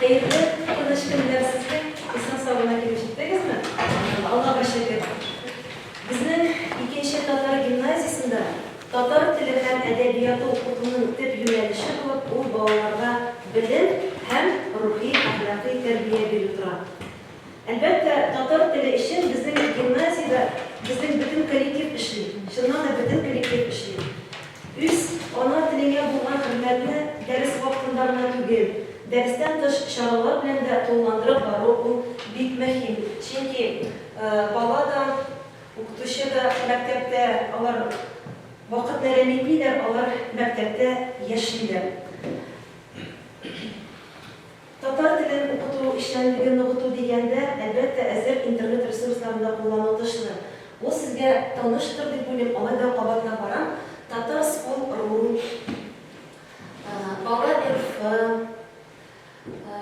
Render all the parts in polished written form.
Хәерле, тыныч көннәр сезгә. Исән-сау гына килеп җиттегезме? Аллага шөкер. Безнең икенче татар гимназиясендә татар теле һәм әдәбияты укытуның төп юнәлеше булып ул балаларга белем һәм рухи-әхлакый тәрбия бирү тора. Әлбәттә, татар теле өчен безнең гимназиядә безнең бөтен коллектив эшли. Чыннан да бөтен коллектив эшли. Үз ана телеңә булган хөрмәтне дәрес вакытында гына түгел, дәрестән тыш чаралар белән дә тулыландырып бару ул бик мөһим. Чөнки бала да, укытучы да мәктәптә алар вакытны әрәм итмиләр, алар мәктәптә яшиләр. Татар телен укыту эшчәнлеген ныгыту дигәндә, әлбәттә, әзер интернет ресурсларын да куллану тышлы. Ул сезгә таныштыр дип уйлыйм, алай да кабатлап барам, Татарскул ру, Бала рф,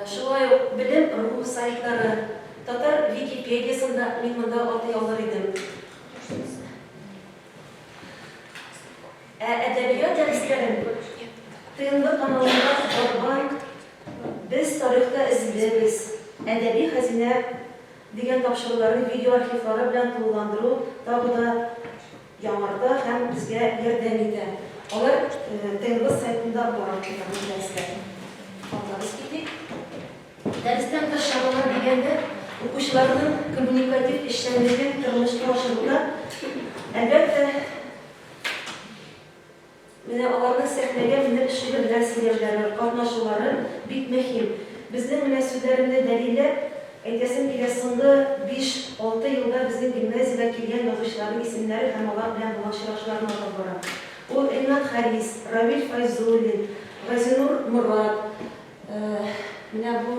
шулай ук Белем ру сайтлары, татар Википедиясен дә мин монда атый алыр идем. Ә әдәбият дәресләрен ТНВ каналында барган Без тарихта эзлебез, Әдәби хәзинә дигән тапшыруларны видеоархивлары белән тулыландыру тагы да яңарта һәм безгә ярдәм итә. Алар ТНВ сайтында бар бу дәресләр. Алга китик. Дәрестән тыш чаралар дигәндә, укучыларның коммуникатив эшчәнлеген тормышка ашыруда, әлбәттә, менә аларның сәхнәгә менеп шигырьләр сөйләүләре, катнашулары бик мөһим. Безнең менә сүзләремне дәлилләп әйтәсем килә, соңгы биш-алты елда безнең гимназиягә килгән язучыларның исемнәре һәм алар белән булган очрашуларны атап барам. Ул Ринат Харис, Равил Фәйзуллин, Газинур Морат, Менә бу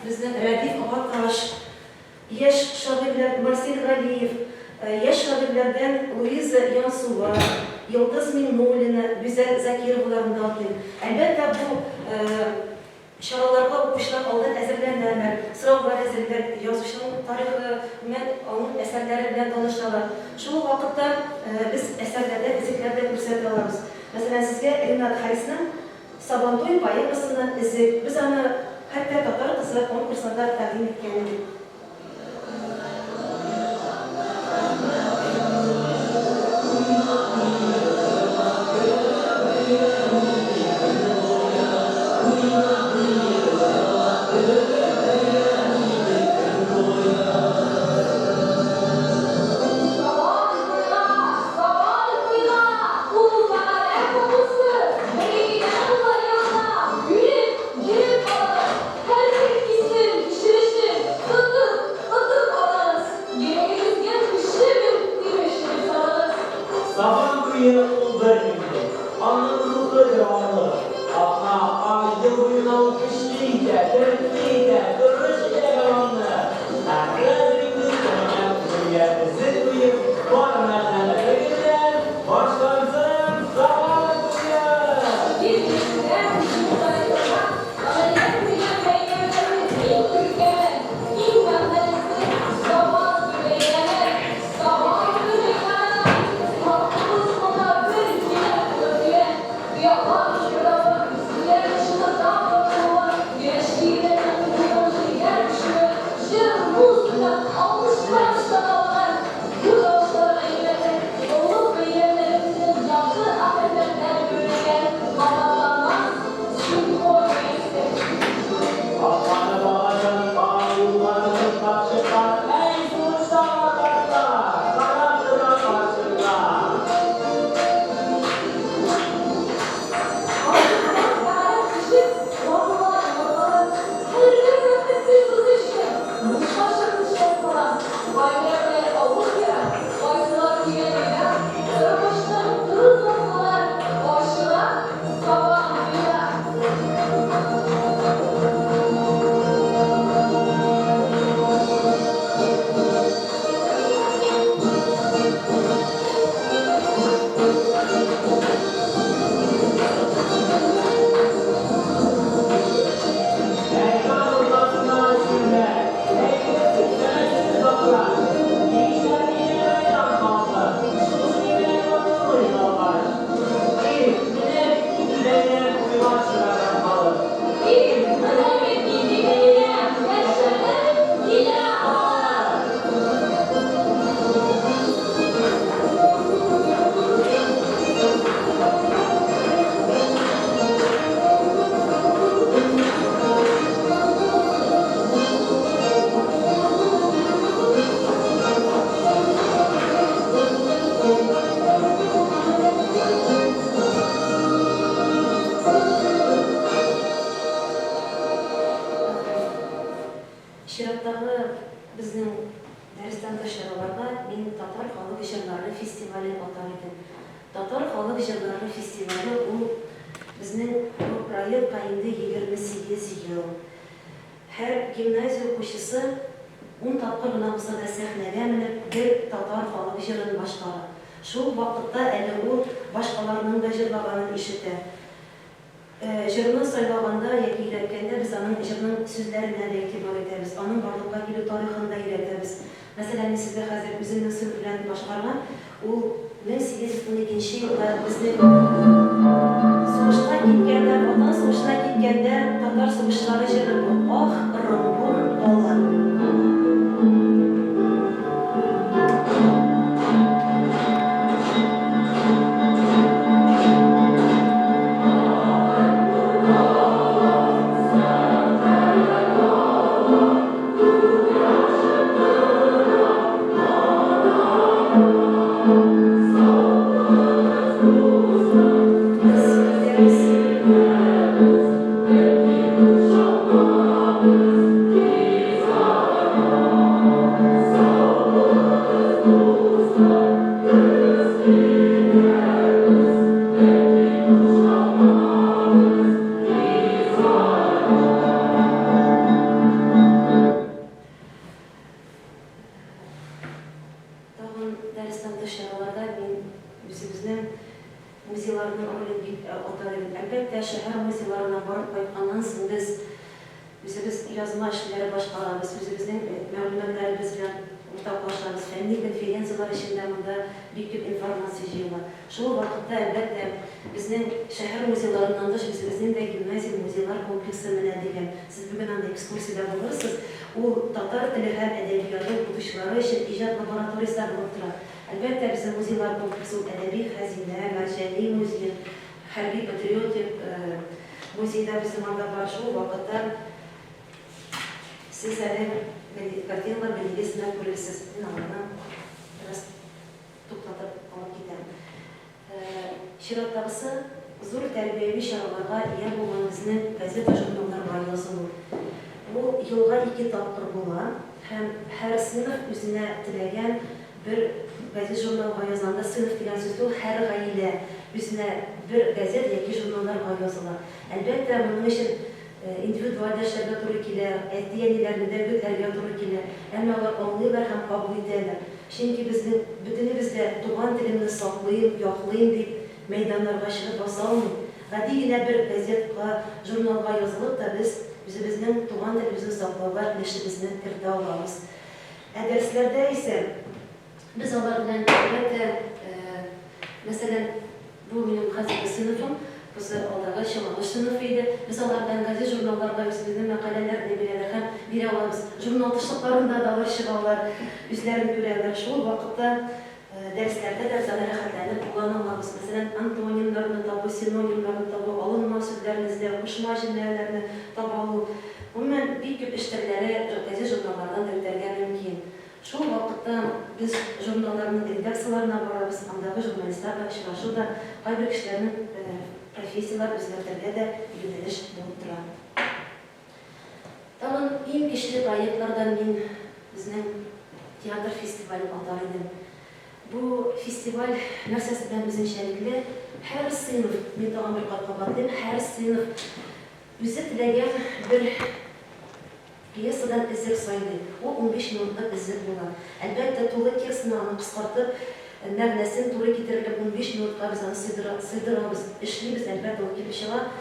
безнең Рәдиф Гаташ, яшь шагыйрьләр Марсель Галиев, яшь шагыйрьләрдән Луиза Янсуар, Йолдыз Миңнуллина, Гүзәл Закироваларны да атыйм. Әлбәттә, бу чараларга укучылар алдан әзерләнәләр, сораулар әзерлиләр, язучының тарихы, гомумән, аның әсәрләре белән танышалар. Шул ук вакытта без әсәрләрдән өзекләр дә күрсәтә алабыз. Мәсәлән, сезгә Ринат Харисның Сабантуй поэмасыннан өзек, без аны хәтта Татар кызы конкурсында тәкъдим иткән идек. Сабан туйга, сабан туйга, ул мәгарә капусы, бер уллар янына йөреп, йөреп алыгыз, һәрбер хисен, кичерешен тотып, тотып алыгыз, йөрәгегезгә күчереп, тимәчне салыгыз. Сабан туе ул бер инде, аның рухы дәвамлы. Атна, ай, ел буена ул көчле итә, дәртле итә, тырыш итә баланы. Ә хәзер инде соңына күңелгә эзен куеп, бар мәгънәле белән башлансын Сабан туе! Җир йөзендә үзенең тарихында гамәлгә кергән бәйрәмнәрнең иң күркәме, иң мәгънәлесе, Сабан туе бәйрәме. Сабан туе мәйданына халкыбыз монда бер йөрәк булып килә. Оятлар мыштырдавы, сүзләрнең шыгырдап тартылуы, яшь егетләрнең кулыннан җиргә төшүе, җыр, музыка, алкышлар тыштан алган бу тавышлар гыйбадәт, олуг бәйрәмнәребезнең якты аһәңнәрдә гөрләгән кабатланмас симфониясе. Атланып агачан юлга тотып капчыклар, әй, сугыштан картлар, карап тора карчыклар. Карчыклар бәгырен тишеп, ватыла йомыркалар. Хәерле бәхетсез кыз өчен бушка чыкты чайкала. Кайберәүләр авыз яра, кайсылар тирән уйда, тормышның кырыс асылы ачыла Сабан туенда. Мәйдан уртасына чүлмәк, әйтерсең, сәләтсез батырак. Дәрестән тыш чараларга мин татар халык җырлары фестивален атар идем. Татар халык җырлары фестивале ул безнең бу проектка инде 28 ел. Һәр гимназия укучысы ун тапкыр гына булса да сәхнәгә менеп бер татар халык җырын башкара. Шул вакытта әле ул башкаларның да җырлаганын ишетә. Җырны сайлаганда яки өйрәткәндә без аның җырның сүзләренә дә игътибар итәбез, аның барлыкка килү тарихын да өйрәтәбез. Мәсәлән, мин сезгә хәзер үземнең сыйныф белән башкарган, ул 1812 нче елда безнең сугышка киткәндә, Ватан сугышына киткәндә татар сугышчылары җыры бу, Ах, Ырынбур далы. Без киләбез. Тагын дәрестән тыш чараларда мин үзебезнең музейларның ролен бик атар идем. Әлбәттә, шәһәр музейларына барып кайтканнан соң без Үзебез язма эшләр башкарабыз, үзебезнең мәгълүматларыбыз белән уртаклашабыз, фәнни конференцияләр өчен дә монда бик күп информация җыела. Шул ук вакытта, әлбәттә, безнең шәһәр музейларыннан тыш үзебезнең дә гимназия музейлар комплексы менә дигән. Сез бүген анда экскурсиядә булырсыз. Ул татар теле һәм әдәбияты укытучылары өчен иҗат лабораториясе дә булып тора. Әлбәттә, безнең музейлар комплексы ул әдәби хәзинә, Мәрҗани музее, Хәрби-патриотик музейда безнең анда бар. Шул вакытта сез әле картиналар галереясында күрерсез. Мин аларны бераз туктатып алып китәм. Чираттагысы, зур тәрбияви чараларга ия булган безнең газета-журналларга язылу. Ул елга ике тапкыр була һәм һәр сыйныф үзенә теләгән Бер газет-журналга язганда, сыйныф дигән сүз түгел, һәр гаилә үзенә бер газет яки журналларга языла. Әлбәттә, моның өчен индивидуаль дә эшләргә туры килә, әти-әниләрне дә үгетләргә туры килә. Әмма алар аңлыйлар һәм кабул итәләр. Чөнки безнең бөтенебез дә туган телемне саклыйм, яклыйм дип мәйданнарга чыгып баса алмый. Гади генә бер газетка, журналга язылып та без үзебезнең туган телебезне саклауга өлешебезне кертә алабыз. Ә дәресләрдә исә без алар белән, әлбәттә, мәсәлән, бу минем хәзерге сыйныфым, бусы алдагы чыгарылыш сыйныфы иде, без алар белән газет-журналларга үзебезнең мәкаләләрне бирәләр һәм бирә алабыз. Журнал тышлыкларында да алар чыгалар, үзләрен күрәләр. Шул вакытта дәресләрдә дә без аны рәхәтләнеп куллана алабыз. Мәсәлән, антонимнарны табу, синонимнарны табу, алынма сүзләрне эзләү, кушма җөмләләрне таба алу. Гомумән, бик күп эш төрләре газет-журналлардан да үтәргә мөмкин. Шул вакытта без журналларның редакцияләренә барабыз, андагы журналистлар белән очрашу да кайбер кешеләрнең профессияләрен үзгәртергә дә юнәлеш булып тора. Тагын иң көчле проектлардан мин безнең театр фестивален атар идем. Бу фестиваль нәрсәсе белән үзенчәлекле, һәр сыйныф, мин тагын бер кат кабатлыйм, һәр сыйныф үзе теләгән бер пьесадан эзек сайлый. Ул 15 минутлык эзек була. Әлбәттә, тулы текстны аны кыскартып, мәгънәсен туры китерерлек 15 минутка без аны сыйдырабыз, эшлибез, әлбәттә, ул килеп чыга.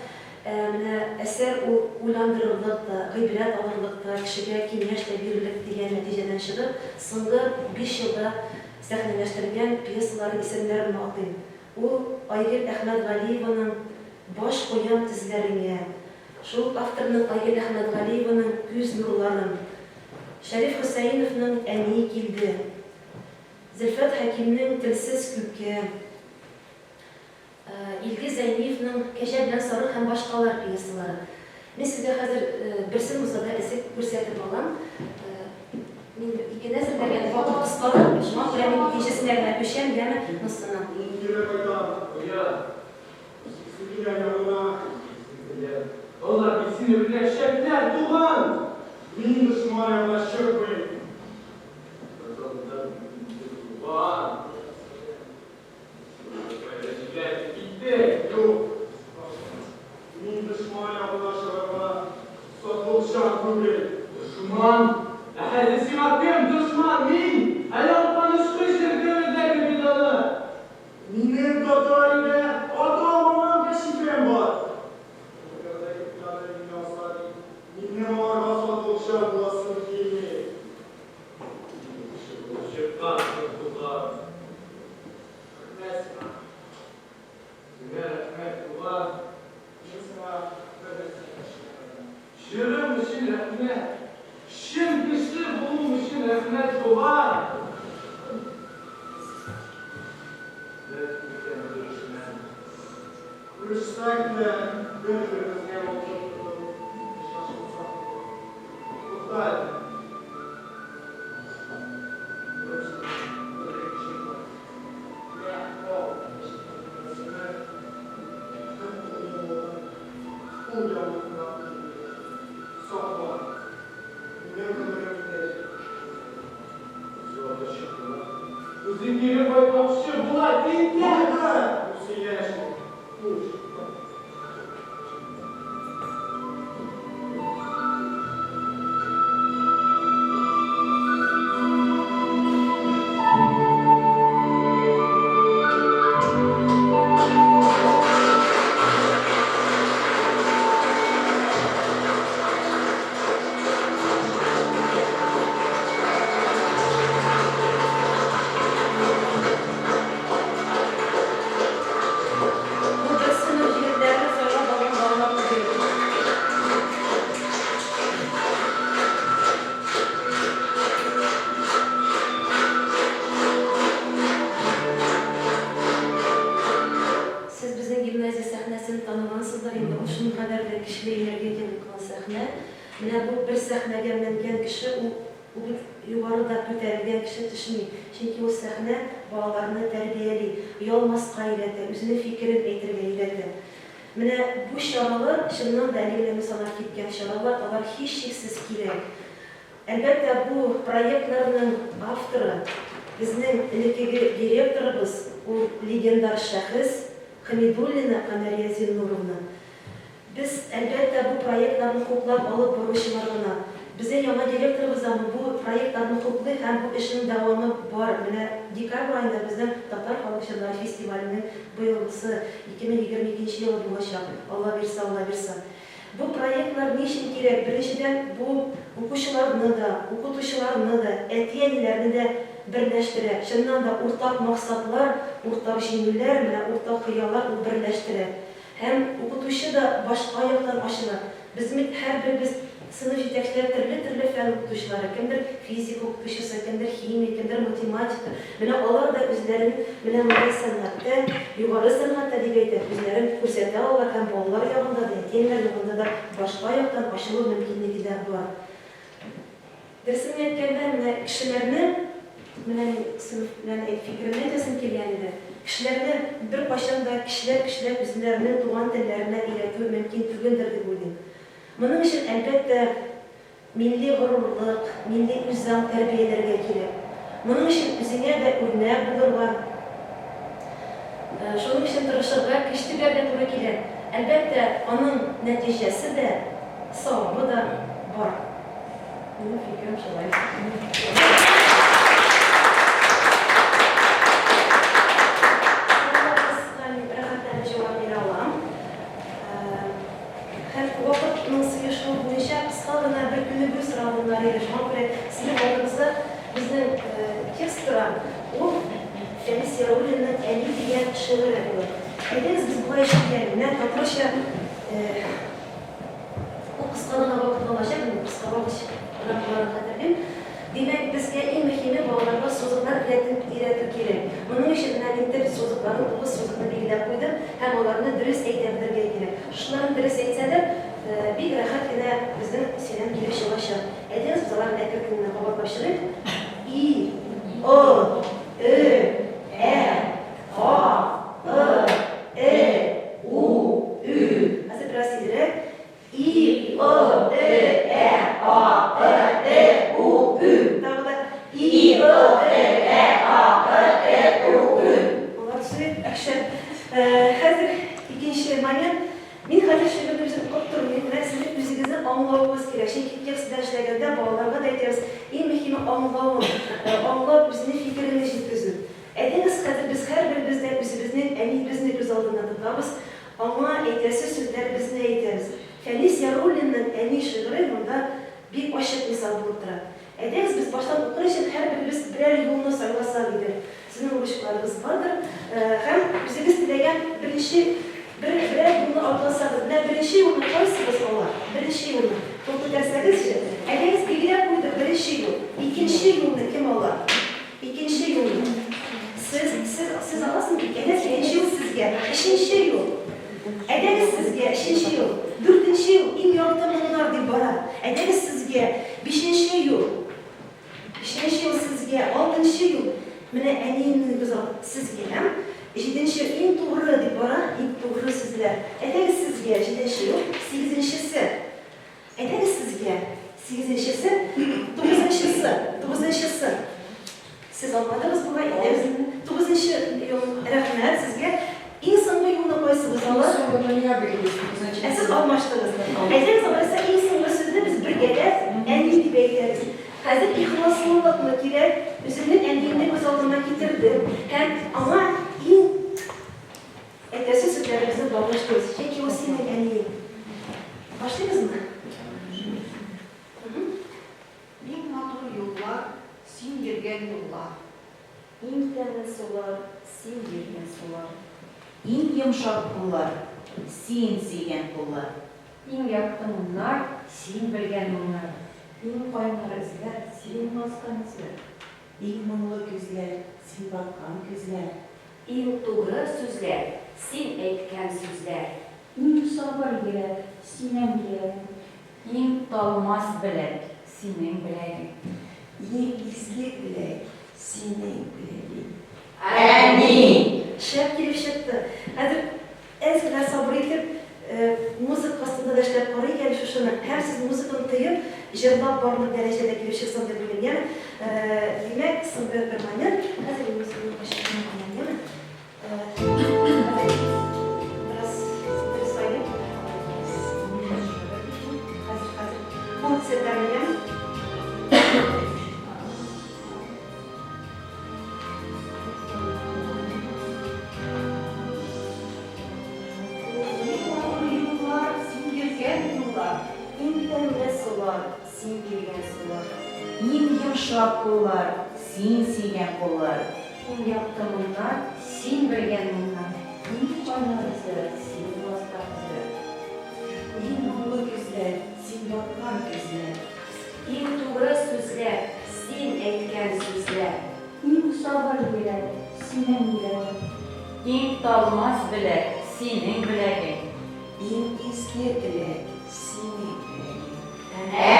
Ә менә әсәр ул уйландырырлык та, гыйбрәт алырлык та, кешегә киңәш тә бирерлек дигән нәтиҗәдән чыгып, соңгы биш елда сәхнәләштерелгән пьесаларның исемнәрен атыйм. Ул Айгөл Әхмәтгалиеваның Баш куям тезләреңә, шул ук авторның Айгөл Әхмәтгалиеваның Күз нурларым, Шәриф Хөсәеновның Әни килде, Зөлфәт Хәкимнең Телсез күке, Илгиз Зәйниевның Кәҗә белән сарык һәм башкалар пьесалары. Мин сезгә хәзер берсен булса да эзек күрсәтеп алам. Мин икене әзерләгән, вакыт кыскалы, шуңа күрә мин икенчесенә генә күчәм, яме, монысына. Мин кире кайтам, Оя. Җиксен килә янына. Җиксен килә. Алар бит сине үтерәчәкләр, туган! Мин дошман ягына чыкмыйм. Төшсәк тә, бер-беребезгә мылтык тотып очрашмасак иде. Тукта әле. Дөрес, бер кеше бар. Йә, ал, мәчетнең түбәсенә һәм кулъяулыгын кул яулыгына төрде. Сакла, минем гомерем инде. Золото чыктымы? Үзе кире кайтмакчы була, тинтәк! Булды, бу сөйләшми. Хуш. Бу бер сыйныф егетләрне сайлап алган балалар түгел. Сез безнең гимназия сәхнәсен таныгансыздыр инде, ул шулкадәр дә көчле энергетикалы сәхнә. Менә бу бер сәхнәгә менгән кеше, ул ул бит югарыда күтәрелгән кеше төшми. Чөнки ул сәхнә балаларны тәрбияли, оялмаска өйрәтә, үзенең фикерен әйтергә өйрәтә. Менә бу чаралар, чыннан да, әле генә мин санап киткән чаралар, алар һичшиксез кирәк. Әлбәттә, бу проектларның авторы, безнең элеккеге директорыбыз, ул легендар шәхес Хәмидуллина Камәрия Зиннуровна. Без, әлбәттә, бу проектларны хуплап алып баручылар гына. Безнең яңа директорыбыз да бу проектларны хуплый һәм бу эшнең дәвамы бар. Менә декабрь аенда безнең Татар халык җырлары фестиваленең быелгысы, 2022 нче елы булачак, Алла бирса, Алла бирса. Бу проектлар ни өчен кирәк? Беренчедән, бу укучыларны да, укытучыларны да, әти-әниләрне дә берләштерә. Чыннан да, уртак максатлар, уртак җиңүләр, менә уртак хыяллар ул берләштерә. Һәм укытучы да башка яктан ачыла. Без бит һәрберебез сыйныф җитәкчеләре төрле-төрле фән укытучылары, кемдер физика укытучысы, кемдер химия, кемдер математика. Менә алар да үзләрен менә мондай сәнгатьтә, югары сәнгатьтә дип әйтәм, үзләрен күрсәтә алалар һәм балалар ягында да, әти-әниләр ягында да башка яктан ачылу мөмкинлеге дә бар. Дөресен әйткәндә, менә кешеләрне, менә мин сыйныф белән фикеремне әйтәсем килгән иде, кешеләрне беркайчан да көчләп-көчләп үзләренең туган телләренә өйрәтү мөмкин түгелдер дип уйлыйм. Моның өчен, әлбәттә, милли горурлык, милли үзаң тәрбияләргә кирәк. Моның өчен үзеңә дә үрнәк булырга, шуның өчен тырышырга, көч түгәргә туры килә. Әлбәттә, аның нәтиҗәсе дә, савабы да бар. Минем фикерем шулай. Сорауларыгызга мин рәхәтләнеп җавап бирә алам. Һәм вакытның сыешуы буенча кыска гына бер күнегү соралганнар иде. Шуңа күрә сезнең алдыгызда безнең текст тора. Ул Фәнис Яруллинның Әни дигән шигыре булыр. Әйдәгез, без болай эшлик әле. Менә татарча Ул кыска гына вакыт алачак, мин кыска вакыт рамкаларын хәтерлим. Димәк, безгә иң мөһиме балаларга сузыклар рәтен өйрәтү кирәк. Моның өчен менә мин тел сузыкларын, тугыз сузыкны билгеләп куйдым һәм аларны дөрес әйтә белергә кирәк. Шушыларны дөрес әйтсәләр, бик рәхәт кенә безнең сөйләм килеп чыгачак. Әйдәгез, без аларны әкрен генә кабатлап чыгыйк. И, Ы, Ö, Ә, А, Ы, Э, У, Ü. Хәзер бераз тизрәк. И, Ы, Ö, Ә, А, Ы, Э, У, Ü. Тагы да. И, Ы, Ö, Ә, А, Ы, Э, У, Ü. Молодцы. Шәп. Хәзер икенче момент. Мин хәзер шигырьне үзем укып тормыйм, менә сезнең үзегезнең аңлавыгыз кирәк. Чөнки текст белән эшләгәндә балаларга да әйтәбез, иң мөһиме аңлавың, аңлап үзеңнең фикереңне җиткезү. Әйдәгез, хәзер без һәрберебез дә үзебезнең әниебезне күз алдына тотабыз, аңа әйтәсе сүзләребезне әйтәбез. Фәнис Яруллинның Әни шигыре монда бик ачык мисал булып тора. Әйдәгез, без баштан укыр өчен һәрберебез берәр юлны сайласак иде. Сезнең ручкаларыгыз бардыр. Һәм үзегез теләгән беренче бер берәр юлны атласагыз. Менә беренче юлны кайсыгыз ала? Беренче юлны. Кул күтәрсәгезче. Әйдәгез, билгеләп куйдык, беренче юл. Икенче юлны кем ала? Икенче юлны. Сез, сез, сез аласызмы? Әйдәгез, икенче юл сезгә. Өченче юл. Әйдәгез сезгә, өченче юл. Дүртенче юл, иң якты моңнар дип бара. Әйдәгез сезгә, бишенче юл. Бишенче юл сезгә, алтынчы юл. Менә әниемнең күз ал сезгә. Җиденче иң тугры дип бара, иң тугры сүзләр. Әйдәгез сезгә, җиденче юл, сигезенчесе. Әйдәгез сезгә, сигезенчесе, тугызынчысы, тугызынчысы. Сез аңладыгыз бугай, әйдәгез. Тугызынчы юл, рәхмәт сезгә. Иң соңгы юлны кайсыбыз ала? Иң соңгыны миңа бирегез, тугызынчы. Ә сез алмаштыгыз. Әйдәгез, алайса, иң соңгы сүзне без бергәләп әни дип әйтәбез. Хәзер ихласлылыкны кирәк, үземнең әниемне күз алдыма китердем һәм аңа иң әйтәсе сүзләребезне багышлыйбыз, чөнки ул синең әниең. Башлыйбызмы? Иң матур юллар, син йөргән юллар. Иң тәмле сулар, син биргән сулар. Иң йомшак куллар, син сөйгән куллар. Иң якты моңнар, син белгән моңнар. Иң кайнар эзләр, син баскан эзләр. Иң моңлы күзләр, син баккан күзләр. Иң тугры сүзләр, син әйткән сүзләр. Иң сабыр йөрәк, синең йөрәгең. Иң талмас беләк, синең беләгең. Иң изге теләк, синең теләгең. Әни! Шәп килеп чыкты. Хәзер әз генә сабыр итеп, музыка астында да эшләп карыйк әле шушыны. Һәм сез музыканы тоеп, җырлап барырлык дәрәҗәдә килеп чыксын дип уйлыйм, яме? Димәк, соңгы бер момент. Хәзер мин үземнең ачыгын алам, яме? Хәзер бераз дөрес сайлыйм. Хәзер, хәзер. Кул төзәтәмен, яме? Иң матур юллар, син йөргән юллар. Иң тәмле сулар, син биргән сулар. Иң йомшак куллар, син сөйгән куллар. Иң якты моңнар, син белгән моңнар. Иң кайнар эзләр, син баскан эзләр. Иң моңлы күзләр, син баккан күзләр. Иң тугры сүзләр, син әйткән сүзләр. Иң сабыр йөрәк, синең йөрәгең. Иң талмас беләк, синең беләгең. Иң изге теләк, синең теләгең. Әни!